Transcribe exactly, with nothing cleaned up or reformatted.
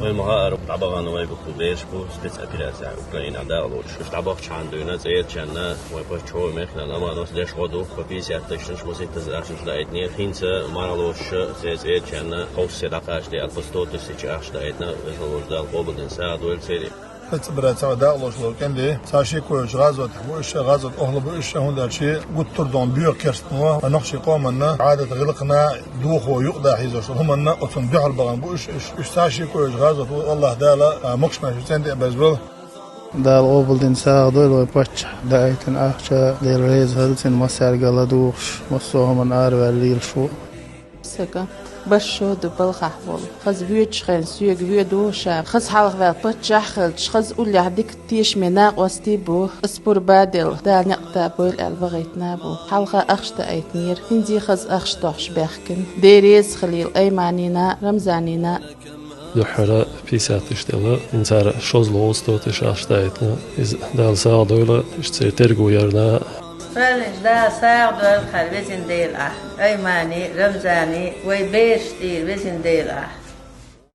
Вай ма хаара, дӀабахана вай буху бераш бу спецоперацехь Украинехь дакъалоцуш. Уьш дӀабахча хьан дуьйна цӀерачарна, вай паччахьо, мехкан аманос деш гӀо ду, по пятьдесят тысячаш масийтаза ахчанаш даийтинера, хӀинца мархалоцуша церан цӀерачарна ховссе дӀакхача де аьлла, по сто тысяч ахча даийтина, веза волчу Дала къобалдина сагӀа дойла церан. Спецоперацехь дакъалоцуш волу кӀентий, цхьа шеко йолчу гӀазотехь бу уьш, гӀазот охьла бу уьш, хӀунда аьлча гуттар а догӀна боьха керстанаш, нохчийн къоманна, Ӏадат-гӀиллакхна, дохо юкъадаха хьийзош долу хӀуманна, оцунна дуьхьал бахана бу уьш, уьш, уьш цхьа шеко йолчу гӀазот ву, АллахӀ Дала, а, могуш-маьрша цӀена тӀе а беза вала. Дала къобалдина сагӀа дойла вай паччахьна даийтина ахча, Дела реза хила цунна, массаьрга ладугӀуш, массо а хӀуманна араваьлла лелаш ву. Сага барш шо ду балхахь волу. Хаза воьдучу хенахь соьга воьду ша. Хаза хьалхаваьлла паччахь а хилча, хаза уллехь дика тешаме накъостий бу. Ас пурба а делла, Дала некъ тӀе бойла аьлла вахийтина а бу. Хьалха ахча даийтинера, хӀинца а хаза ахча дохьуш баьхкина. Дела реза хилийла Айманина, Рамзанина. Дуьххьара пятьдесят тысяч делла, хӀинца цара шозлагӀа сто тысяч ахча даийтина. Иза Дала сагӀа дойла, иштта церан терго ярна. Кхоьллинчу Дала сагӀа дойла хьан, везан Дела ахь, Аймани, Рамзани, вай бераш тӀера, везан Дела ахь.